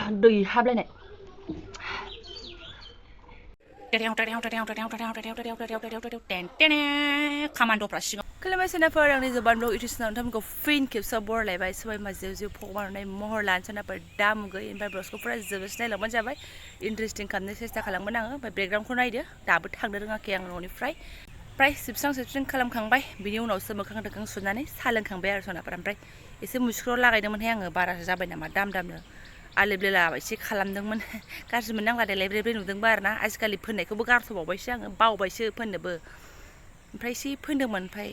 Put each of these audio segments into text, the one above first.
दै हाबलायनाय खामान्ड'फ्रा सिगां खुलुमबाय सोनाफोर आंनि जोबान ब्लग इउटिउबनाव नोंथांमोनखौ फिन खेबसेयाव बरायलायबाय सबायमा जेव जेव फगमारनाय महर लानो सोनाफोर दामुगै ओमफ्राय ब्लग्सखौ फुरा जोबोसे नायलांबानो जाबाय इन्टारेस्टिं खालामनो सेस्था खालामगोन आङो ओमफ्राय बेकग्राउन्डखौ नायदो दाबो थांनो रोङाखै आं न'निफ्राय प्राय सिबस्रां खालामखांबाय बिनि उनावसो मोखां दोखां सुनानै साहा लोंखांबाय आरो सोनाफोर ओमफ्राय एसे मुसुखायाव लागायदोंमोनहाय आङो बारासो जाबाय नामा दामनो आलेब्लेला एसे खालामदोंमोन गाज्रि मोननांला देलाय ब्रे ब्रे नुदोंबा आरोना आजिखालि फोननायखौबो गारथ'बावबायसो आङो बावबायसो फोननोबो ओमफ्राय एसे फोनदोंमोन ओमफ्राय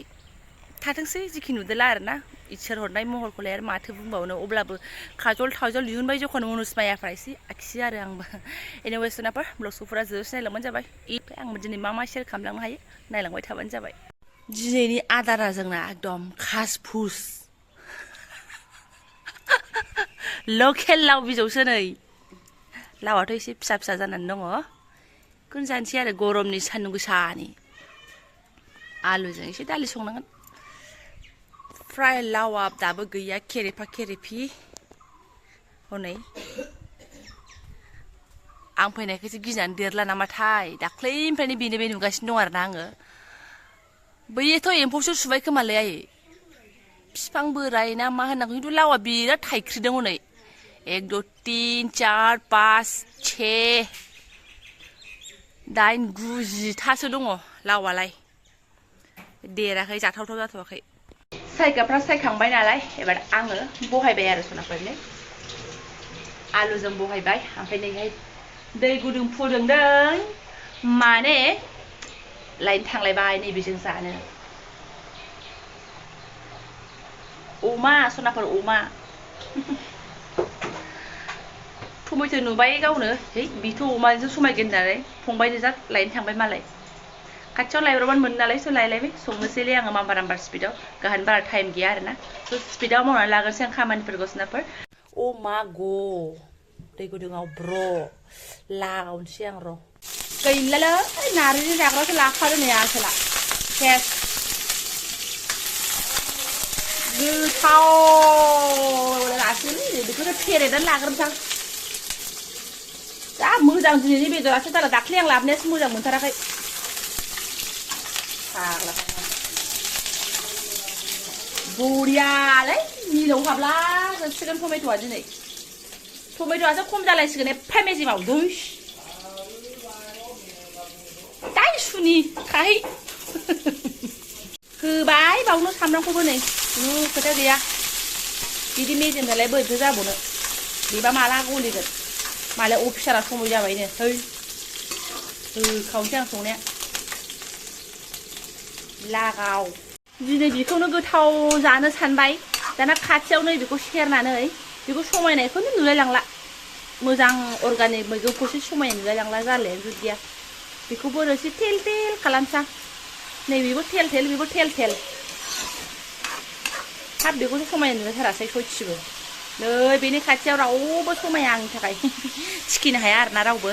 थाथोंसै जिखि नुदोला आरोना इसोर हरनाय महरखौलाय आरो माथो बुंबावनो अब्लाबो खाजल दिहुनबाय जखन मुनुसमायाफ्रा एसे आखियो आरो आंबो एनिवे सोनाफोर ब्लग्सफोरा जोबोसे नायलांबानो जाबाय ओमफ्राय आंबो दिनै मा शेयार खालामलांनो हायो नायलांबाय थाबानो जाबाय दिनैनि आदारा जोंना एकदम खास फुस लकेल लाव बिजौसो नै लावाथ' एसे फिसा फिसा जानानै दङ बेखौनो जानोसै आरो गरमनि सान्दुं गोसानि आलुजों एसे दालि संनांगोन फ्राय लावा दाबो गैया केरेफा केरेफि हनै आं फैनायखायसो गिनानै देरला नामाथाय दाख्लैनिफ्रायनो बेनो बे नुगासिनो दं आरोना आङो बैथ' एम्फौसो सुबाय खोमालै आयै बिफां बोराय ना मा होननांगौ खिन्थु लावा बिराद थाइख्रिदों हनै एक दो तीन चार पाँच छः 8 9 10थासो दङ लावालाय देराखै जाथावथाव जाथ'वाखै सायगाफ्रा सायखांबाय नालाय एबार आङो बहायबाय आरो सनाफोरनो आलुजों बहायबाय ओमफ्राय नैहाय दै गुदुं फुदुंदों माने लाइन थांलायबाय नैबेजों जानो अमा सनाफोर अमा टमेट' नुबाय गावनो है बेथ' अमाजों समायगोन होननानै फंबायनो जा लायनो थांबाय मालाय खाथियाव लायब्रबानो मोनो नालाय स' लायलायबाय संनोसैलै आङो माम्बार स्पिडआव गाहान बारा टाइम गैया आरोना स' स्पिडआव मावनानै लागोनसै आं खामानिफोरखौ सोनाफोर अ मा ग दै गुदुङाव ब्र' लागावनोसै आं र' गैलालै नारजि जाग्रासो लाखादों नै आसोला सेस गोथाव लासैलै बेखौनो फेरेदनानै लाग्रोनोसां जा मोजां दिनैनि बेदरासो दाला दाख्लै आं लाबोनायासो मोजां मोनथाराखै फाग्ला बरियालै मिलौहाबला जोबसिगोन टमेट'आ दिनै टमेट'आसो खम जालायसिगोन एफा मेजेमाव दैस दाइ सुनि खाहै होबाय बावनो सामब्रामखौबो नै खोथा गैया बिदि मेजेमनालाय बोरैथो जाबावनो बेबा माला गलिगोन मालाय अफिसारा समय जाबायनो है होखावनोसै आं संनाया लागाव दिनै बेखौनो गोथाव जानो सानबाय दाना खाथियावनो बेखौ सेरनानै बेखौ समायनायखौनो नुलायलांला मोजां अर्गानिक मैगंखौसो समायनाय नुलायलांला जारलायानो जुदिया बेखौबो रोसि थेल थेल खालामसां नैबेबो थेल थेल बेबो थेल थेल हाब बेखौसो समायनाय नुलायथारासै सयथिबो नै बेनि खाथियाव रावबो समाया आंनि थाखाय थिखिनो हाया आरोना रावबो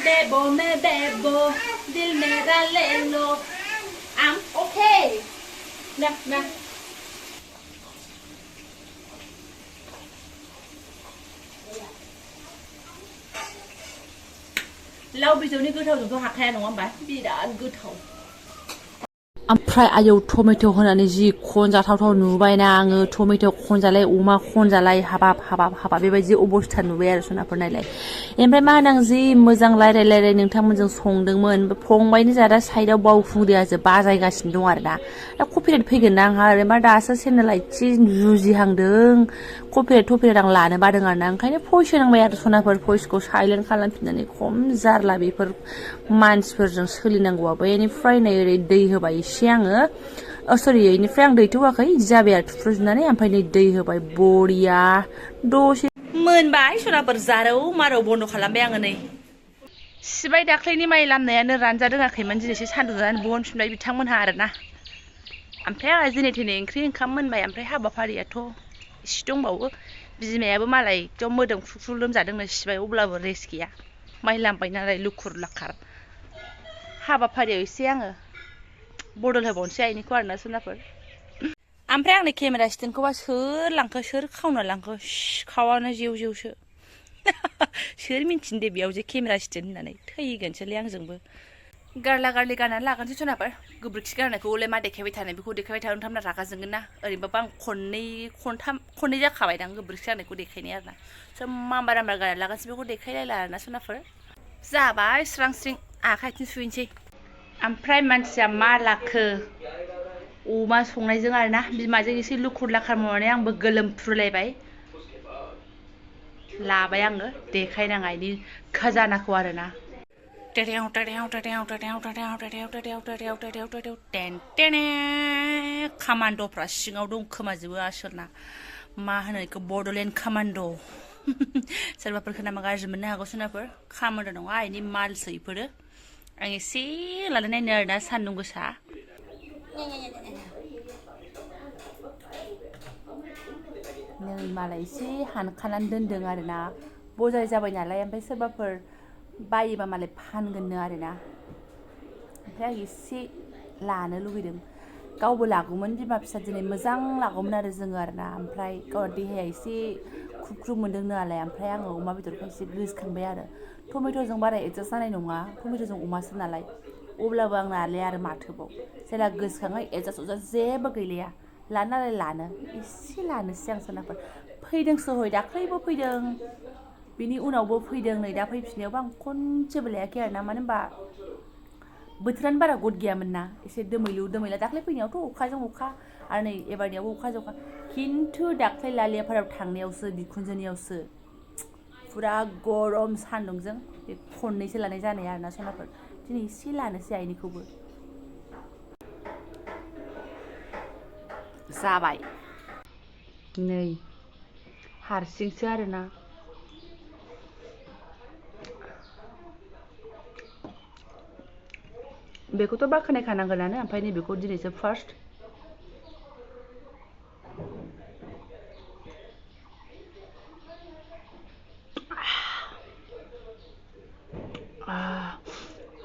बेबो मे बेबो दिल मेरा ले लो आम अके ना लाव बिजौनि गोथावजोंथ' हाखाया नङा होमबा बिराद गोथाव ओमफ्राय आयौ टमेट' होनानै जि खनजाथावथाव नुबायना आङो टमेट' खनजालाय अमा खनजालाय हाबाब बेबायदि अबस्था नुबाय आरो सनाफोर नायलाय ओमफ्राय मा होनो आं जि मोजां रायलाय नोंथांमोनजों संदोंमोन फंबायनि जादा साइडआव बावखुंग्रियासो बाजायगासिनो दं आरोना दा कपिराइट फैगोन ना आंहा ओरै मा दासो चेनेला एसे जुजिहांदों कपिराइट आं लानो बादों आरोना ओंखायनो भइस होनांबाय आरो सनाफोर भइसखौ साइलेन्ट खालामफिननानै खम जारला बेफोर मानसिफोरजों सोलिनांगौआबो बेनिफ्राय नै ओरै दै होबाय आङो सरि बेनिफ्राय आं दैथ' होआखै जाबाय आरो थुफ्रुजोबनानै ओमफ्राय नै दै होबाय बरिया दसे मोनबाय सनाफोर जारौ मारौ बन्द' खालामबाय आङो नै सिबाय दाख्लैनि माइ लामनायानो रानजादोङाखैमोन दिनैसो सान्दुं जानानै बहनफिनबाय बिथांमोनहा आरोना ओमफ्राय आंहा जेने थेने ओंख्रि ओंखाम मोनबाय ओमफ्राय हाबाफारियाथ' इसे दंबावो बिमायाबो मालाय एकदम मोदोम खुख्रु लोमजादोंनो सिबाय अब्लाबो रेस्ट गैया माइ लामबाय नालाय लुखुर लाखार हाबाफारियाव एसे आङो बदल होबावनोसै आइनिखौ आरोना सोनाफोर ओमफ्राय आंनि केमेरा स्टेन्डखौबा सोर लांखो सोर खावना लांखो सिखावानो जेव जेवसो सोर मिन्थिनो दे बेयाव जे केमेरा स्टेन्ड होननानै थैगोनसोलै आंजोंबो गारला गारलि गारनानै लागोनसै सनाफोर गोबोरखि गारनायखौलाय मा देखायबाय थानो बेखौ देखायबाय थानो थामना रागा जोंगोन ना ओरैनोबाबो आं खननै जाखाबायदां गोबोरखि गारनायखौ देखायनाय आरोना स' माम्बार माम्बार गारना लागानोसै बेखौ देखायलायला आरोना सनाफोर जाबाय स्रां स्रिं आखाइ आथिं सुहैनोसै ओमफ्राय मानसिया मा लाखो अमा संनायजों आरोना बिमाजों एसे लुखुर लाखार मावनानै आंबो गोलोमफ्रुलायबाय लाबाय आङो देखायनाङा इनि खजानाखौ आरोना कामान्ड'फ्रा सिङाव दंखोमाजोबो आसोलना मा होनो बेखौ बड'लेण्ड कामान्ड' सोरबाफोर खोनाबा गाज्रि मोननो हागौ सोरनाफोर कामान्ड' नङा इनि मालसो इफोरो आं एसे लानाय नायनो आरोना सान्दुं गोसा नै मालाय एसे हानखानानै दोनदों आरोना बजाय जाबाय नालाय ओमफ्राय सोरबाफोर बायोबा मालाय फानगोननो आरोना ओमफ्राय आं एसे लानो लुगैदों गावबो लागौमोन बिमा फिसा दिनै मोजां लागौमोन आरो जोङो आरोना ओमफ्राय गावना देहाया एसे खुख्रु मोनदोंनो नालाय ओमफ्राय आङो अमा बेदरखौ एसे गोसोखांबाय आरो टमेट'जों बारा एडजास्ट जानाय नङा टमेट'जों अमासो नालाय अब्लाबो आंनालाय आरो माथोबाव जेला गोसोखाङो एडजास्ट अजास्ट जेबो गैलिया लानालाय लानो एसे लानोसै आं सोरनाफोर फैदोंसो हय दाख्लैबो फैदों बिनि उनावबो फैदों नै दा फैफिननायावबो आं खनसेबो लायाखै आरोना मानो होनबा बोथोरानो बारा गद गैयामोन ना एसे दोमैलु दोमैला दाख्लै फैनायावथ' अखाजों अखा आरो नै एबारनियावबो अखाजों अखा खिन्थु दाख्लै लालियाफाराव थांनायावसो बिखुनजोनियावसो फुरा गरम सान्दुंजों बे खननैसो लानाय जानाय आरोना सनाफोर दिनै एसे लानोसै आइनिखौबो जाबाय नै हारसिंसो आरोना बेखौथ' बाख्नायखानांगोनानो ओमफ्राय नैबेखौ दिनैसो फार्स्ट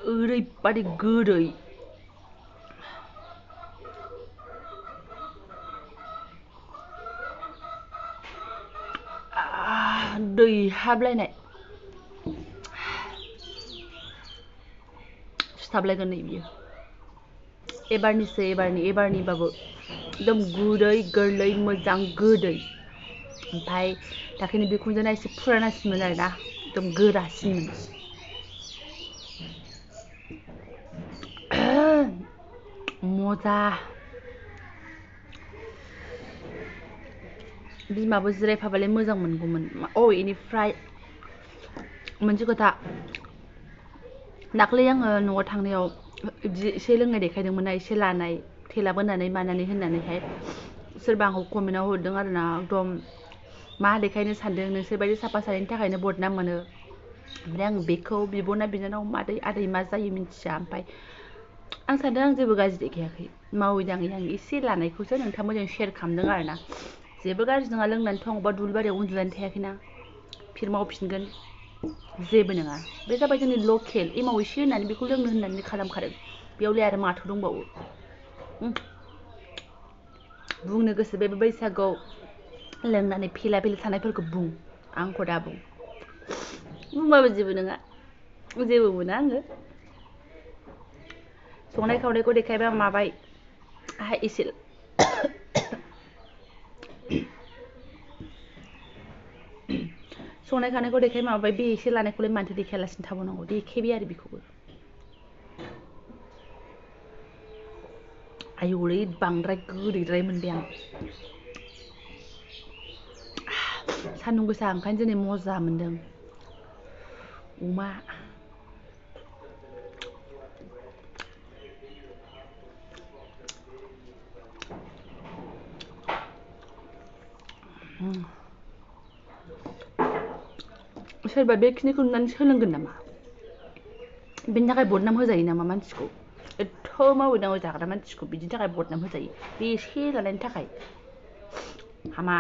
ओरैबादि गोदै दैहाबलायनाय सिथाबलायगोन नै बियो एबारनिबाबो एकदम गुरै गोरलै मोजां गोदै ओमफ्राय दाख्लैनि बिखुनजोना एसे फुरानासिनमोन आरोना एकदम गोरासिनमोन मजा बिमाबो जिरायफाबालाय मोजां मोनगौमोन इनिफ्राय मोनसे खोथा दाख्लै आङो न'आव थांनायाव बिदि एसे लोंनाय देखायदोंमोन ना एसे लानाय थेलाबोनानै मानानै होननानैहाय सोरबा आंखौ कमेन्टआव हरदों आरोना एकदम मा देखायनो सानदों नोंसोरबायदि साफा सानैनि थाखायनो बदनाम मोनो ओमफ्राय आं बेखौ बिब'ना बिनानाव मादै आदै मा जायो मिन्थिया ओमफ्राय आं सानदों आं जेबो गाज्रि देखायाखै मावै दाङै आं एसे लानायखौसो नोंथांमोनजों शेयार खालामदों आरोना जेबो गाज्रि नङा लोंनानै थंबा दुब्लिबारियाव उन्दुनानै थायाखैना फिर मावफिनगोन जेबो नङा बे जाबाय जोंनि लकेल एमाव एसे होनानै बेखौ लोंनो होननानै खालामखादों बेयावलाय आरो माथो दंबावो बुंनो गोसो बे बैसागुआव लोंनानै फेला फेला थानायफोरखौ बुं आंखौ दा बुं बुंबाबो जेबो नङा जेबो मोना आङो संनाय खावनायखौ देखायबा माबाय एसे संनाय खावनायखौ देखाय माबाबाय बे एसे लानायखौलाय मानोथो देखायालासिनो थाबावनांगौ देखायबाय आरो बेखौबो आयौलै बांद्राय गोदैद्राय मोनबाय आं सान्दुं गोसा ओंखायनो दिनै मजा मोन्दों अमा सोरबा बेखिनिखौ नुनानै सोलोंगोन नामा बेनि थाखाय बदनाम होजायो नामा मानसिखौ एथ' मावै दाङै जाग्रा मानसिखौ बिदिनि थाखाय बदनाम होजायो बे एसे लानायनि थाखाय हामा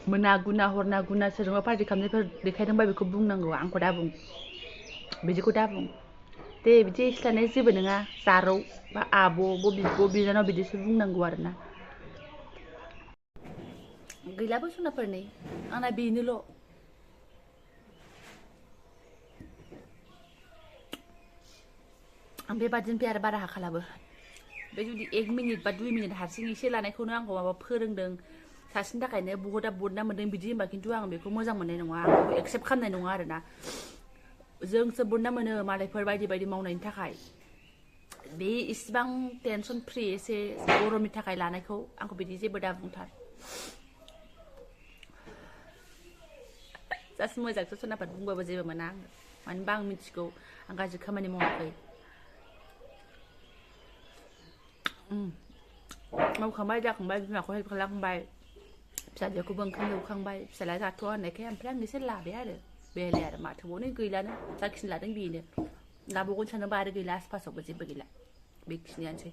मोना गुना हरना गुना सोरजोंबा पार्टि खालामनायफोर देखायदोंबा बेखौ बुंनांगौ आंखौ दा बुं बिदिखौ दा बुं दे बिदि खिथानाय जेबो नङा जारौ बा आब' बिब' बिनानाव बिदिसो बुंनांगौ आरोना गैलाबो सनाफोरनि आंना बेनोल' आं बेबादिनिफ्राय आरो बारा हाखालाबो बे जुदि 1 मिनिट बा 2 मिनिट हारसिं एसे लानायखौनो आंखौ माबा फोरोंदों सासेनि थाखायनो बहुदा बदना मोन्दों बिदि होनबा खिन्थु आं बेखौ मोजां मोननाय नङा आं बेखौ एक्सेप्ट खालामनाय नङा आरोना जोंसो बदना मोनो मालायफोर बायदि बायदि मावनायनि थाखाय बे इसिबां टेनसन फ्रि एसे गरमनि थाखाय लानायखौ आंखौ बिदि जेबो दा बुंथार जास्ट मोजांसो सनाफोर बुंबाबो जेबो मोना आङो मानो होनबा आं मिथिगौ आं गाज्रि खामानि मावाखै मावखांबाय जाखांबाय बिमाखौ हेल्प खालामखांबाय फिसाजोखौबो ओंखाम दौखांबाय फिसाला जाथ'वा होननायखाय ओमफ्राय आं एसे लाबाय आरो बेलाय आरो माथोबावनो गैलानो जाखिनि लादों बेनो लाबावगोन सानोबा आरो गैला आसपासावबो जेबो गैला बेखिनियानोसै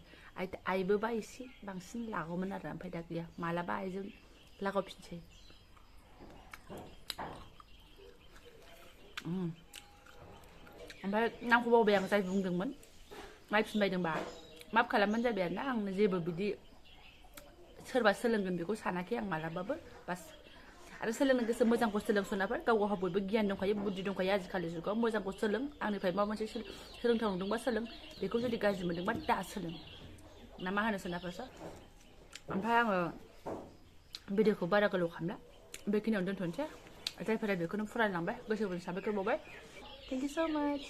आइबोबा एसे बांसिन लागौमोन आरो ओमफ्राय दा गैया मालाबा आइजों लागावफिनसै ओमफ्राय नामखौ बावबाय आं जाय बुंदोंमोन नायफिनबायदोंबा माफ खालामबानो जाबाय आरोना आं जेबो बिदि सोरबा सोलोंगोन बेखौ सानाखै आं मालाबाबो बास आरो सोलोंनो गोसो मोजांखौ सोलोंसनाफोर गाव गावहा बयबो गियान दंखायो बुद्धि दंखायो आजिखालि जुगाव मोजांखौ सोलों आंनिफ्राय माबा मोनसे सोलोंथाव नुदोंबा सोलों बेखौ जुदि गाज्रि मोनदोंबा दा सोलों ना मा होनो सोनाफोरसो ओमफ्राय आङो भिडिअखौ बारा गोलाव खालामला बेखिनियावनो दोनथ'नोसै जायफोरा बेखौनो फरायलांबाय गोसो गुदुं साबायखर बावबाय थेंक इउ स' माच